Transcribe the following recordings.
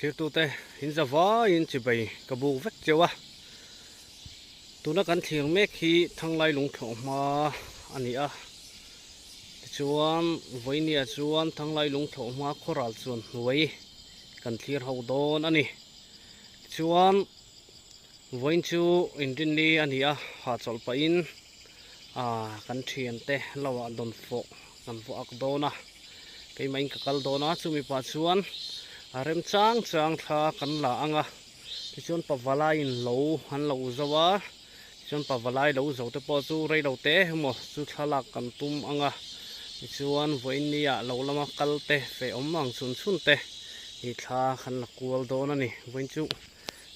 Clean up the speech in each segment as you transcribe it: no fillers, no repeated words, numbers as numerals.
Thirtute in za vaiin chibai ka buk vek cheu a, tuna kan thlir mek hi Thanglai lungthlawh hma a ni a, tichuan vawinia chuan Thanglai lungthlawh hma khawral chuan hnuai kan thlir ho dawn a ni. Tichuan vawiin chu inrinni a ni a, hahchawlh pahin kan thiante lo ah dawnfawh kan vaw ak dawn a, keimahin ka kal dawn a, chumi pah chuan a rem chang chang thla kan la ang a, tichuan pavalaiin lo an lo zo a, tichuan pavalai lo zo te pawh chu rei lo te emaw chu thlalak kan tum ang a, tichuan vawiin ni ah lo lama kal te feh awm ang chhun chhun te hi thla kan la kual dawn a ni, vawiin chu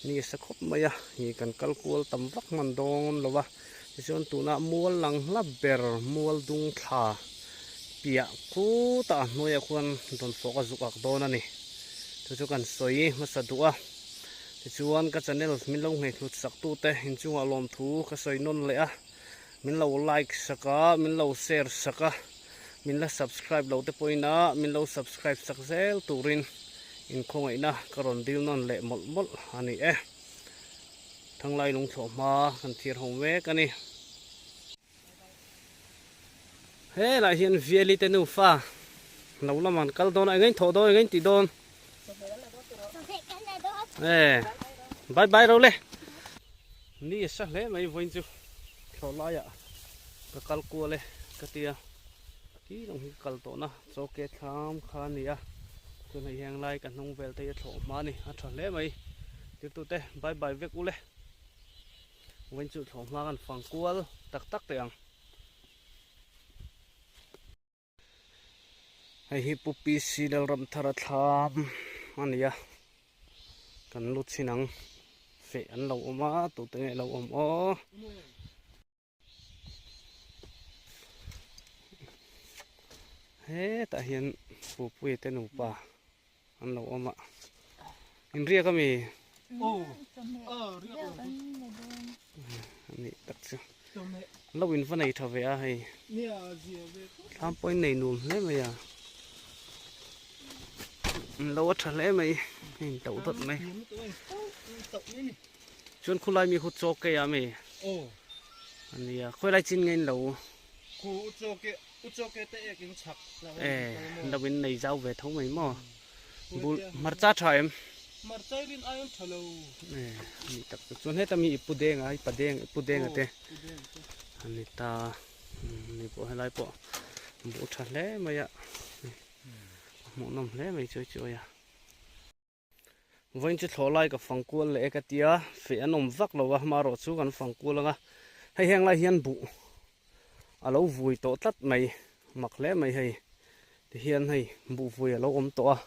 ni a sa khawp mai a, ih kan kal kual tam vak hman dawn lo a. Tichuan tunah mual lang hla ber mual dung thla piah khutah a hnuaiah khuan dawnfawk a zuk ak dawn a ni. Chu chu kan sawi hmasa duh a. Tichuan ka channel min lo ngheihlut sak tute inchungah lawmthu ka sawi nawn leh a. Min lo like sak a, min lo share sak a, min la subscribe lo te pawhin a min lo subscribe sak zel turin inkhawngaihna ka rawn dil nawn leh mawlh mawlh a ni e. Thanglai lungthlawh hma kan thir ho mek a ni. Helai hian Viali te nufa lo lam an kal dawn a, eng a inthawh dawn, eng a intih dawn? E, bye bye ro le. Ni a sa hle mai vawiin chu thlawh laiah ka kal kual e ka tia. Ti lawng hi ka kal tawhna chaw ke thlam kha a ni a, chuan hei heng lai ka hnung vel te hi a thlawh hma a ni, a tha hle mai. Tirtute bye bye vek ule, vawiin chu thlawh hma kan fang kual tak tak teh ang. Hei hi Pu PC Lalramthara thlam a ni a, kan lut chhin ang, feh an lo awm a, tute nge lo awm aw. Hetah hian Pupuia te nupa an lo awm a, in riak ami? Anih tak chu lo in va nei tha ve a hei thlam pawh in nei nuam hle mai a lo a tha hle mai a in tauh dawt mai chuan khulai mi khu chaw kei a mi ania khawilai chin nge in lo Khu u chaw ke u chaw ke te ek in chhak e lo in nei zau ve tho mai maw bul hmarcha tha em hmarcha i rin aiin tha lo e ni tak chu chuan heta mi i pu deng a i pa deng i pu deng a te ani ta ni pawh helai pawh buh tha hle mai a hmuhnawm hle mai chawi chawi a. Vawiin chu thlawh lai ka fang kual leh e ka tia, feh an awm vak lo a, hmarawh chu kan fang kual ang a, hei heng lai hian buh a lo vui tawh tlat mai, mak hle mai hei, tihian hei buh vui a lo awm tawh a,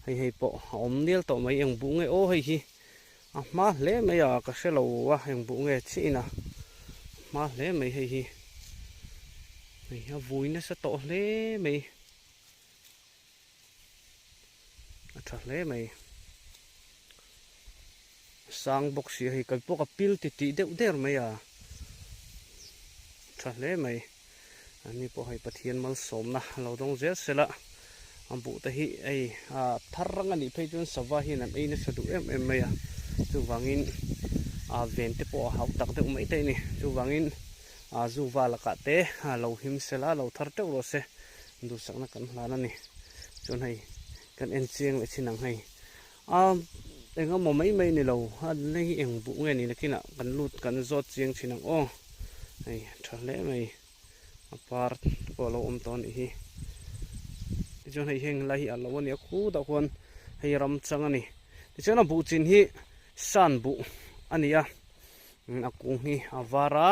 hei hei pawh a awm nial tawh mai, eng buh nge aw hei hi a hma hle mai a ka hre lo a, eng buh nge chiah in a hma hle mai hei hi, hei a vui nasa tawh hle mai. A tha hle mai. Sang bawk si a hei kal pawh ka pil ti tih deuh der mai a. Tha hle mai. Ani pawh hei Pathian malsawmna a lo dawng zel sela. A buh te hi hei a thar rang a nih phei chuan sava hian an ei nasa duh em em mai a. Chuvangin a ven te pawh a hau tak deuh mai te a ni. Chuvangin a zuva lakah te a lo him sela lo thar teuh rawh se. Duhsakna kan hlan a ni. Chuan hei kan en chiang leh chin ang hei. A eng emaw mai mai ni lo a hei hi eng buh nge ni nakinah kan lut kan zawt chiang thin ang aw. Hei tha hle mai a par pawh a lo awm tawh a nih hi. Tichuan hei heng lai hi a lo a ni a khutah khuan hei ram chang a ni. Tichuan a buh chin hi san buh a ni a a kung hi a var a.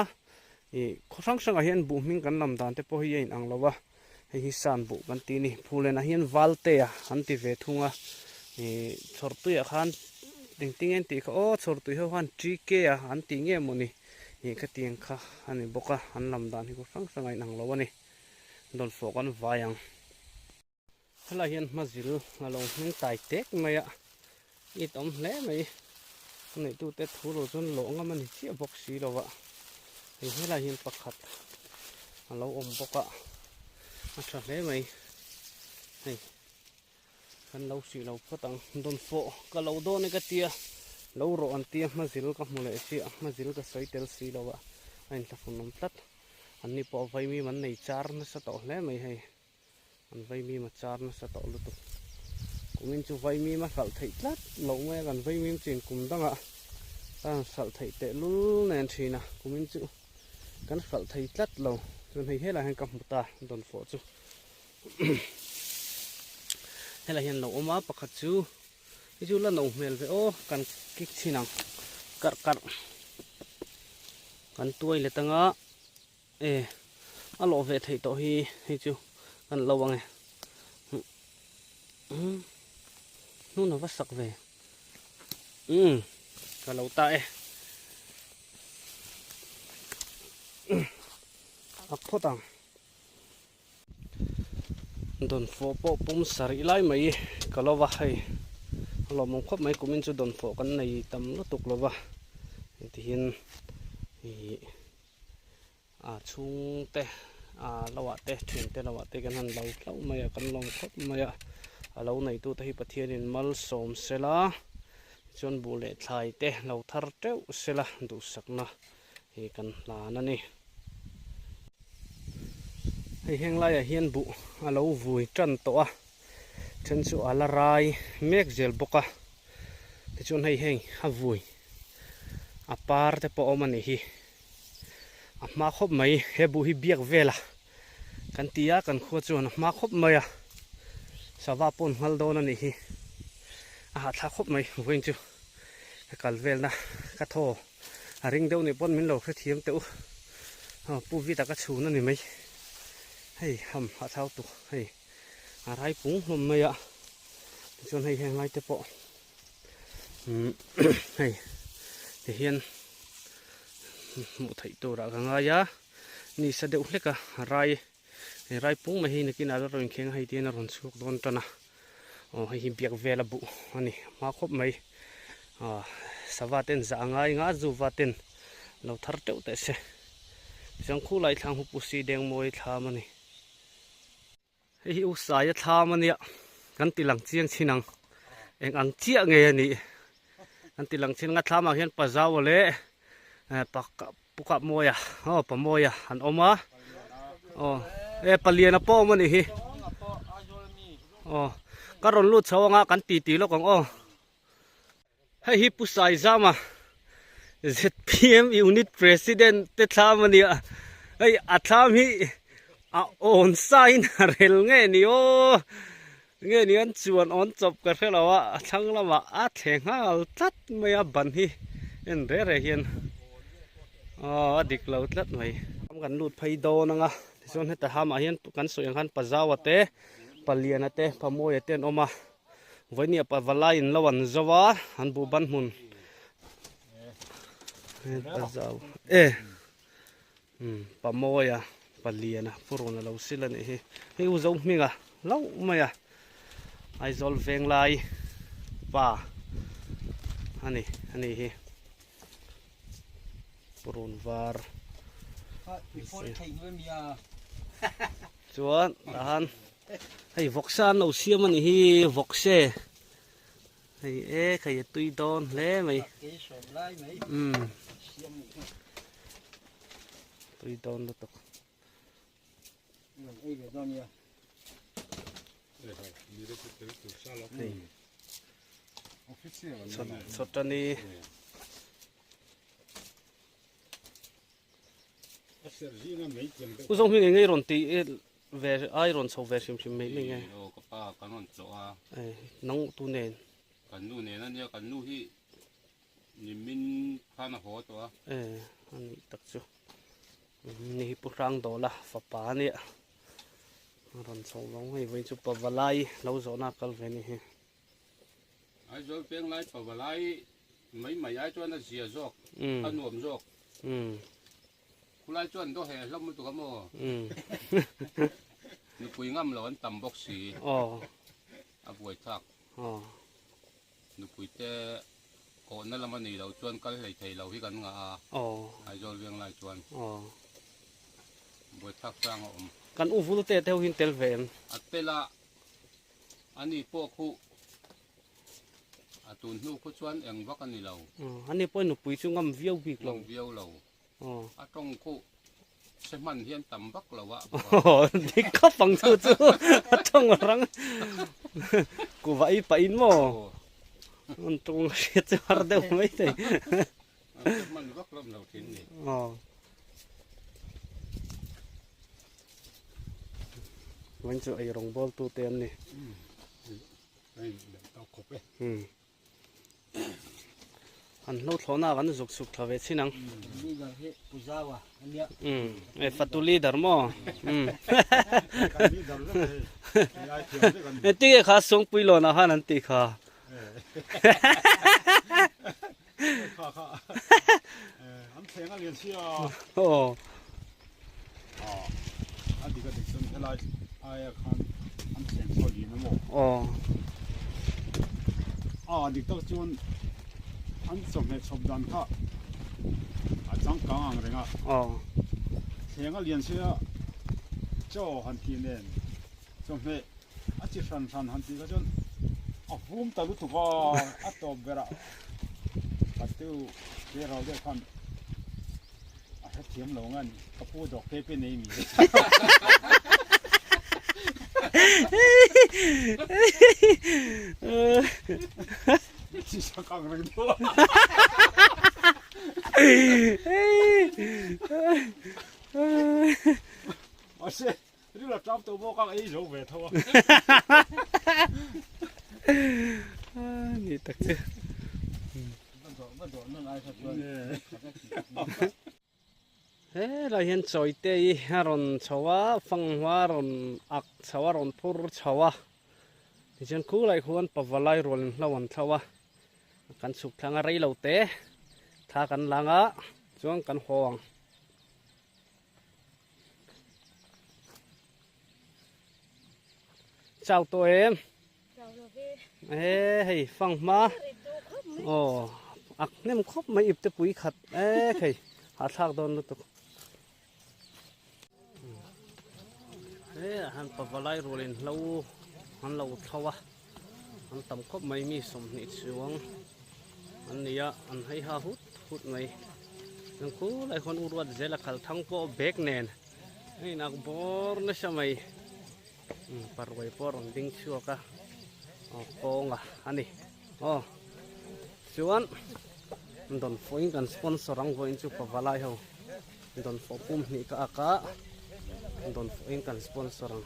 Ih khaw hrang hrangah hian buh hming kan lam dan te pawh hi a inang lo a, hei hi san buh kan tih a ni. Phulenah hian Valtea an ti ve thung a, ih chhawrtuiah khan engtin nge an tih kha aw chhawrtui ho khan TK a an tih nge maw ni ih khatiang kha a ni bawk a, an lam dan hi khaw hrang hrangah a inang lo a ni. Dawnfawh kan vai ang. Helai hian hmazil a lo hming tai tek mai a, it awm hle mai. A neihtute thu lo chuan lawh ngam a ni chiah bawk si lo a, hei helai hian pakhat a lo awm bawk a, a tha hle mai. Hei Kan lo hrih lo phawt ang. Dawnfawh ka lo dawn e ka tia, lo rawh an tia hmazil ka hmu leh chiah, hmazil ka sawi tel si lo a, a inthlahrun awm tlat. An ni pawh vaimim an nei char nasa tawh hle mai hei. An vaimim a char nasa tawh lutuk. Kumin chu vaimim a hralh theih tlat loh mai a, kan vaimim chin kum dangah ka han hralh theih tehlul nen thin a, kumin chu kan hralh thei tlat lo. Chuan hei helaiah hian ka hmu ta dawnfawh chu. Helai hian lo awm a pakhat chu hei chu la no hmel ve aw kan kik chhin ang karh karh kan tuai let anga e a lawh ve theih tawh hi hei chu kan lo ang e hnun a va sak ve umm ka lo ta e a phawt ang. Dawnfawh pawh pum sarih lai mai ka lo va hei a lawmawm khawp mai kumin chu dawnfawh kan nei tam lutuk lo va tihian ih a chhungte a lo ah te thiante lo ah te kan han lo hlauh mai a kan lawm khawp mai a a lo neitu te hi Pathianin malsawm sela tichuan buh leh thlai te lo thar teuh sela duhsakna hi kan hlan a ni. Hei heng laiah hian buh a lo vui tan tawh a, then chu a la rai mek zel bawk a, tichuan hei heng a vui a par te pawh a awm a nih hi, a hma khawp mai he buh hi biak vel a kan ti a kan khua chuan a hma khawp mai a, sava pawh an nghal dawn a nih hi, a hahthlak khawp mai vawiin chu ka kal velna ka thaw. A ring deuh nih pawn min lo hrethiam teh u. Aw pu vita ka chhun a ni mai. Hei ham a thau tuk hei a rai pung hlawm mai a. Tichuan hei heng lai te pawh umm hei ti hian hmuh theih turah ka ngai a. Ni sa deuh hlek a rai hei rai pung mai hi nakinah la rawn kheng a hei tihian a rawn chhuak dawn tan a. Aw hei hi biak vel a buh a ni hma khawp mai aw sava ten zah a ngai nga zuva ten lo thar teuh teh se chuan khulai thlang hu pusi deng mawi thlam a ni hei hi usaia thlam a nia kan ti lang chiang chin ang eng ang chiah nge a nih kan ti lang chin ang a thlam ah hian pazau leh Pukah Mawia aw Pa Mawia an awm a aw e paliana pawh awm a nih hi aw ka rawn lut chho anga kan ti ti lawk ang aw hei hi Pu Saizama ZPM unit president te thlam a nia hei a thlam hi a awn sa in a rel nge ni aw nge ni an chuan awn chawp ka hre lo a a thlang lamah a thle nghal tlat mai a ban hi en reh reh hian aw a dik lo tlat mai kan lut phei dawn ang a tichuan heta hamah hian kan sawi ang khan Pazaua te Paliana te Pamawia te an awm a vawinia pa valai in lo an zo a an buh ban hmun Pazau e Umm pa mawia pa liana purun a lo sil a nih hi hei u zo hminga hlauh mai a Aizawl veng lai pa a ni a ni hi purun var chuan tah han hei vawksa an lo siam a nih hi vawkse Hei e khai a tui dawn hle mai. Umm. Tui dawn lutuk. Hei. Chawtani. U zawng hming engei rawn ti ve ai rawn chho ve hrim hrim mai mai nge. Aw ka pa kan rawn tlawh a. Nang tu nen. Kan nu nen ania kan nu hi nimin khan a haw tawh a. E ani tak chu. Ni hi Pu Hrangdawla fapa ania. Rawn chho vang hei vawiin chu Pavalai lo zawhna a kal ve ni hi. Aizawl peng lai pavalai mai mai ai chuan a zia zawk, a nuam zawk. Khulai chuan daw heh hlawm lutuk a maw? Nupui ngam lo an tam bawk si. A buai thlak. Nupui te kawhna lama nei lo chuan kal hlei thei lo hi kan ngah a, Aizawl veng lai chuan buai thlak chang a awm. Kan u vul te te ho hi an tel ve em? A tel a, ani pawh khuh. Tun hnu khu chuan eng vak a ni lo. Ani pawhin nupui chu ngam viau bik lo. Ngam viau lo. A tawng khu se hman hian tam vak lo a. Dik khawp ang chu chu a tawng a rang. Kuva ei pah in maw? An tawng a hriat chu har deuh mai thei. A se hman vak lo lo thin ni. Vawiin chu ei rawngbawl tute an ni. An hlo thlawhna ah kan zuk chhuk thla ve chin ang. Leader hi Pu Zaua a nia. E fatu leader maw? Engtin nge kha Sawngpui lawnah khan an tih kha? An thleng a lian sia. Aw. A dik a dik chuan helai aia khan an thleng pawh lian a maw? Aw. A dik tak chuan an chawhmeh chhawp dan kha a changkang ang reng a. Aw. Thleng a lian sia chaw han tih nen chawhmeh A chi hran hran han tih kha chuan a vum ta lutuk a, a tawp berah ka tu ke rau deuh khan a hrethiam lo ang a ni, ka pu dawk te pe nei mi. Chi sak ang reng deuh a. Mahse Ril a tlak tawh bawk a, ei zo ve tho a. Ni tak che. He lai hian chawi te hi a rawn chho a, fanghma a rawn ak chho a, rawn phur chho a. Tichuan khulai khuan pavalai rual in hlo an thlo a, kan chhuk thlang a rei lo te thla kan lang a, chuan kan haw ang. Chau tawh em? Chau lo ve. E hei fang hma. Aw ak hnem khawp mai ipte pui khat e khei ha thlak dawn lutuk. E han pavalai rualin hlo an lo thlo a. An tam khawp mai mi 20 chuang an ni a an hei ha hut hut mai chuan khulai khuan u ruat zel a khal thang pawh bag nen a in ak bawr nasa mai parruai pawh a rawn ding chhuak a aw kawnga a ni aw chuan dawnfawhin kan sponsor ang vawiin chu pavalai ho dawnfawh pum hnih ka ak a dawnfawhin kan sponsor ang.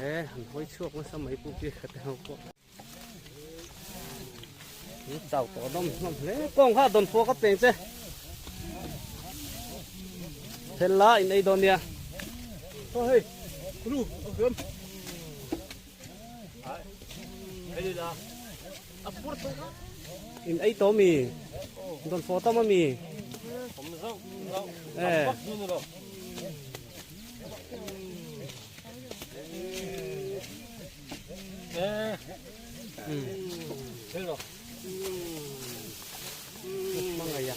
E han hawi chhuak nasa mai pu pi kha te ho pawh chau tawh dawm hlawm hle kawng kha dawn phuak a peng che thel la in ei dawn nia hei ru rum hei la a pur tawh in ei tawh mi dawn phuak tam ami e Hmangaih a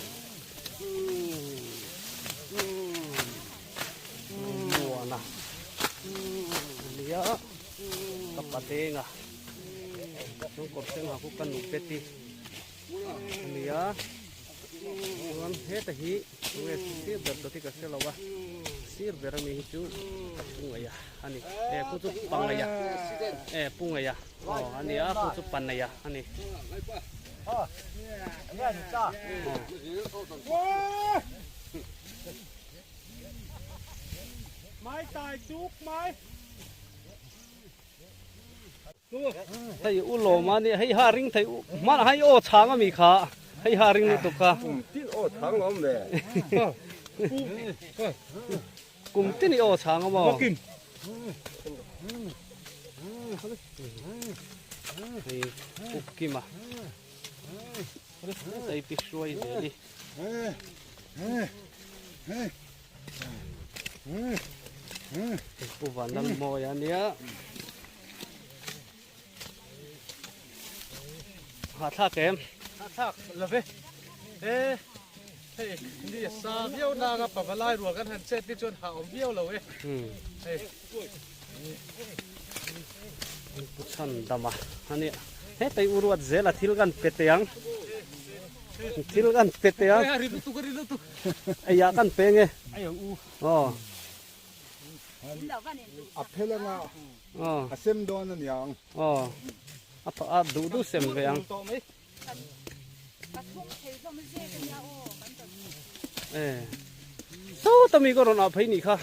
muan a nia ka pateng a chuan kawr sen ha khu ka nu Betty ania chuan heta hi Tunge sir ber tawh hi ka hre lo a, sir ber ami hi chu ka pu ngei a a ni. E khu chu pa ngei a, e pu ngei a aw a ni a, khu chu pa nei a a ni. Hei u lawm a nia hei ha ring thei hmanah hei aw chhang ami kha hei ha ring lutuk kha kum tin aw chhang lo awm ve kum tin i aw chhang awm aw hei uk kima hei pi hruai zel i Pu Vanlalmawia a nia. Hahthlak em? Hahthlak lo ve. E hei ni sa viau nanga pavalai rual kan han chet ni chuan hah awm viau lo e. Hei. Chhan dama a nia. Hetei u ruat zel a thil kan pe teh ang. Thil kan pe teh ang. Eiah kan pe nge. Aw. A phel anga a sem dawn a niang. Aw. A a duh duh sem ve ang. E. Sawta mi ka rawn ah phei nih kha.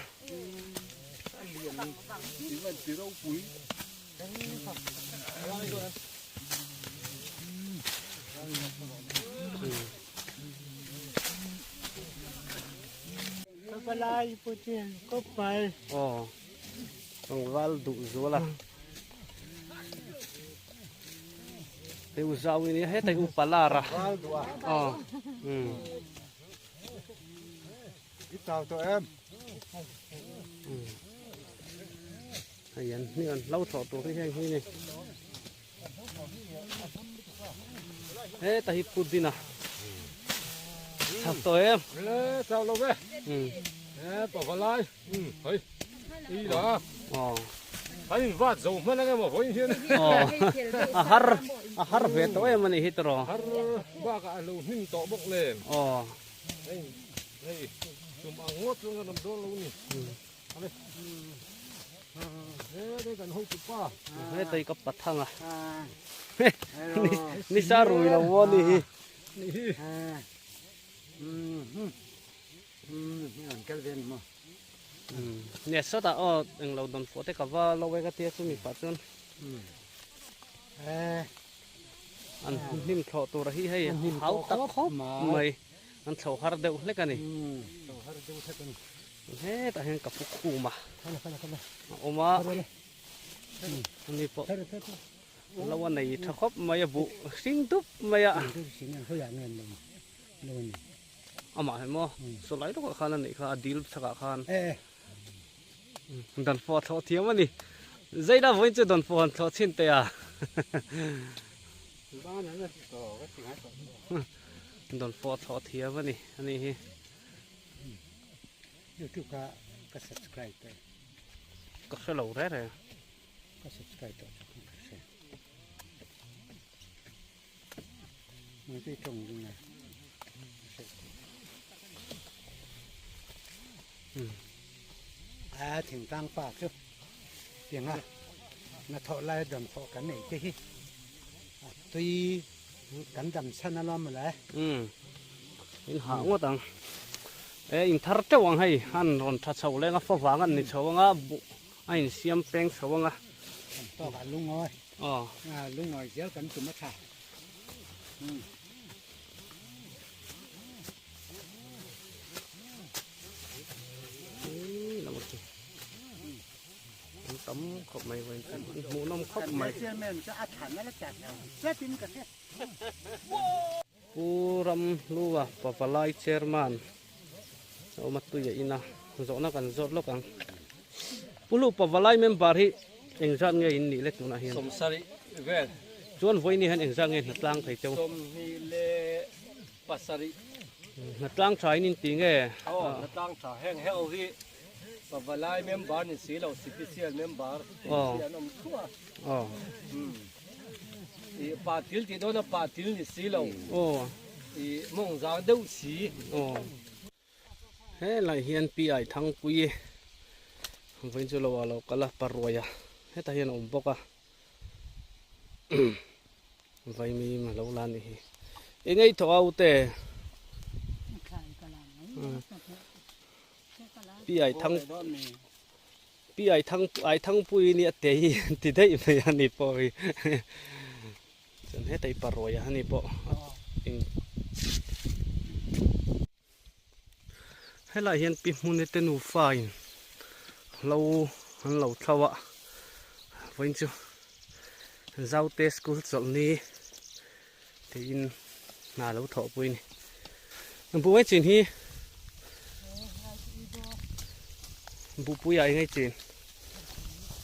Aw tlangval duh zual a hei u zau in nia hetai u palar a aw umm. I chau tawh em? Hei an hnih an hlo thlawh tur hi heng hi ni. Heta hi pudding a chak tawh em? E chau lo ve. E pavalai. Hei. I la. Aw. Kan in vat zo hman ang emaw vawiin hian. Aw. A har a har ve tawh em ani hi tawh. Har bakah a lo hnim tawh bawk nen. Aw. Hei hei tum ang ngawt chuan kan awm dawn lo ni. Ale. He dei kan hotu pa. He dei ka pathang a. Ni sa rui lo maw ni hi. Ni hi. An kal ve ni maw. Nia sawtah aw englo dawn fuh te ka va lo e ka tia chumi pah chuan. An hnim thlawh tur hi hei hau tak khawp mai an thlo har deuh hlek a ni. Hetah hian ka pu khum a a awm a ani pawh lo a nei tha khawp mai a buh hring dup mai a. Amah hi maw saw lai lawkah khan a neih kha a dil chhakah khan dan fawh a thlawh thiam a ni. Zaina vawiin chu dan fawh han thlawh chhin teh a. Dan fawh a thlawh thiam a ni a ni hi. YouTube kha ka subscribe tawh. Ka hre lo reng reng. Ka subscribe tawh chu ka hre. A thingtlang pa chu tianga na thawh lai dam thawh kan nei te hi a tui kan dam chhan a lawm mawle. Umm in hah ngawt ang e in thar teuh ang hei an rawn tha chho leng a favang an ni chho anga buh a insiam peng chho anga. Kan tawk a lungawi. Aw. Lungawi zel kan tum a tha. An tam khawp mai vawiin chu an hmuhnawm khawp mai. Pu Ramhlua Pavalai Chairman a awm a tui a in a zawhna kan zawt lawk ang. Pu Hlu Pavalai member hi engzat nge in nih le tunah hian? Sawmsarih vel. Chuan vawiin hian engzat nge hnatlang thei cheu? 27. Hnatlang tha in inti nge? Aw, hnatlang tha. Heng heo hi Pavalai member ni si lo, Sipisial member tih hi an awm thluah a. Aw. I pa til tih dawn a pa til ni si lo. Aw. I mawng zang deuh si. Aw. Helai hian Pi Aithangpui vawiin chu lo ah lo kal a, Paruai a hetah hian a awm bawk a. Vaimim a lo la a nih hi. Eng ei thawh a ute? Pi Aithang Pi Aithang Aithangpui nia te hi an ti daih mai a ni pawh hi. Chuan hetah hi Paruai a ni pawh eng Helai hian pi hmune te nufa in hlo an lo thlo a vawiin chu Zaute school chawlh ni tiin hna lo thawh pui a ni. Buai chin hi buhpui ah eng ei chin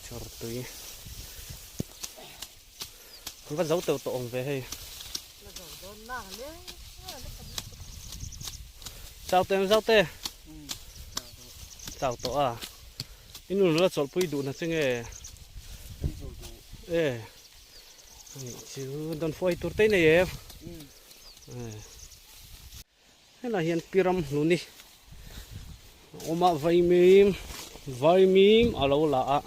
chawr tui va zo teuh tawh awm ve hei. Chau te zau te chau tawh a i nu nula chawlhpui duh na che nge e. Anih chu dawn fuai tur te nei em? Helai hian piram hluni a awm a vaimim vaimim a lo la a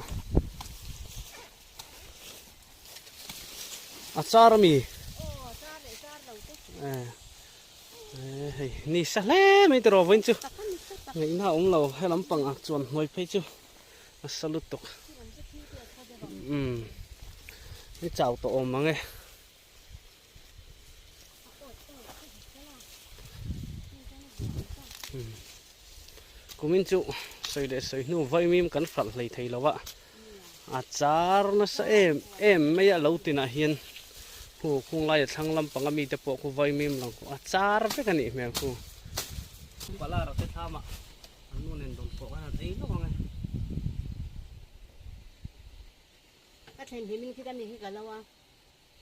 a char ami eh hei ni sa hle mai tiraw vawiin chu ngaihna a awm lo he lampang ah chuan hnuai phei chu a sa lutuk umm ni chau tawh awm ang e. Kumin chu sawi leh sawi hnu vaimim kan hralh hlei thei lo a, a char nasa em em mai a lo tinah hian khu khung laia thlang lampang a mite pawh khu vaimim lang khu a char vek a nih hmel khu. Palara te thlamah an nu nen dawn pawh khan an ei lawk ang e. Ka thlen hi min khi ka ni hi ka lo a.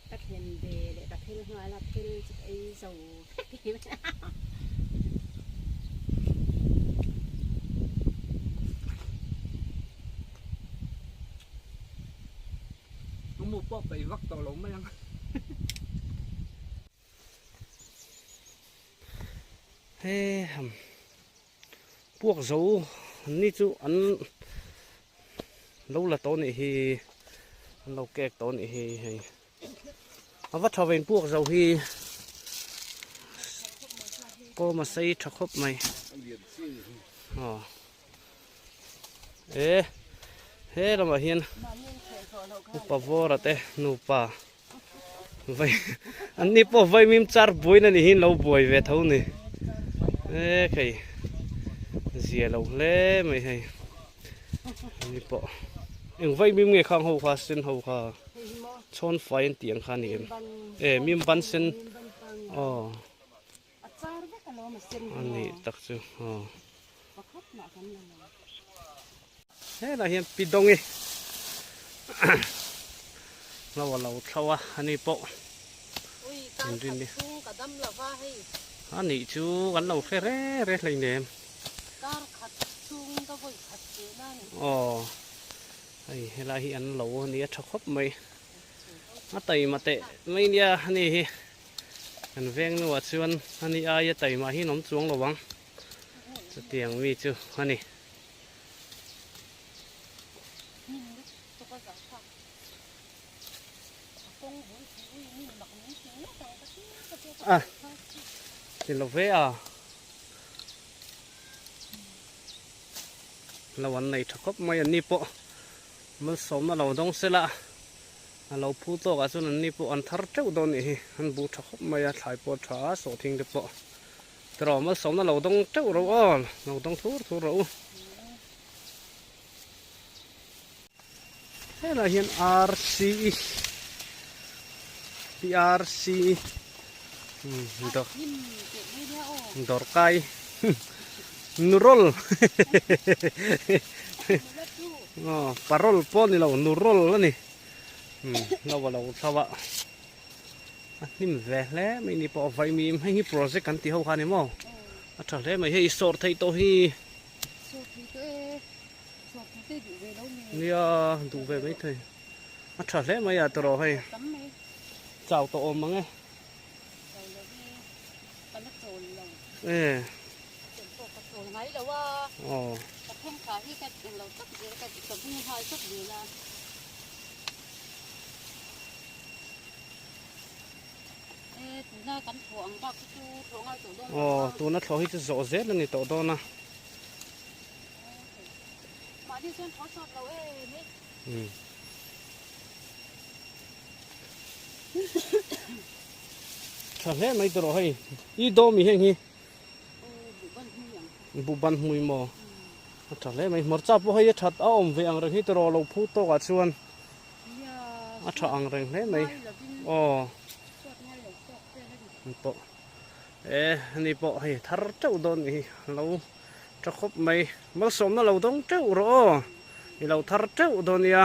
Ka thlen ve leh ka phel nghal a, phel chu ka ei zo vek hi mai a. Mu pawh peih vak tawh lo mai ang. He ham puak zo an ni chu an lo la tawh nih hi an lo kek tawh nih hi hei a va tha vein puak zo hi kawm a sei tha khawp mai aw e he lamah hian upa vawra te nupa vai an ni pawh vaimim char buaina ni hian lo buai ve tho ni e khei zia lo hle mai hei an ni pawh eng vaimim nge khang ho kha sen ho kha chhawn fai an tih ang kha ni em e mim ban sen aw a nih tak chu aw Helai hian pi Dawngi lo a lo thlo a ani pawh inrin ni a nih chu kan lo hre re re hleinem aw hei helai hi an lo a nia tha khawp mai a taima teh mai nia ani hi kan veng nuah chuan ani aia taima hi an awm chuang lo ang. Chutiang mi chu a ni. A ti lo ve a. Lo an nei tha khawp mai an ni pawh malsawmna lo dawng sela a lo phu tawk ah chuan an ni pawh an thar teuh dawn nih hi an bu tha khawp mai a thlai pawh a tha a sawhthing te pawh. Tiraw malsawmna lo dawng teuh ro aw, lo dawng thur thur ro. Helai hian RCE PRC dawrkai nurol aw parol pawh ni lo nurol a ni lo a lo thlo a. A hnim ve hle mai ni pawh a vai mi hei hi project kan tih ho kha a ni maw a tha hle mai hei i sawr theih tawh hi nia duh ve mai thei a tha hle mai a tawrh hei chau tawh awm ang e e aw Aw tuna thlawh hi chu zawh zel a ni tawh dawn a. Tha hle mai tawh hei i dawm i heng hi buhban hmui maw a tha hle mai hmarcha pawh hei a that a awm ve ang reng hi tawh lo phu tawk ah chuan. A tha ang reng hle mai aw pawh e ani pawh hei thar teuh dawn nih hi lo tha khawp mai malsawmna lo dawng teuh rawh aw i lo thar teuh dawn nia.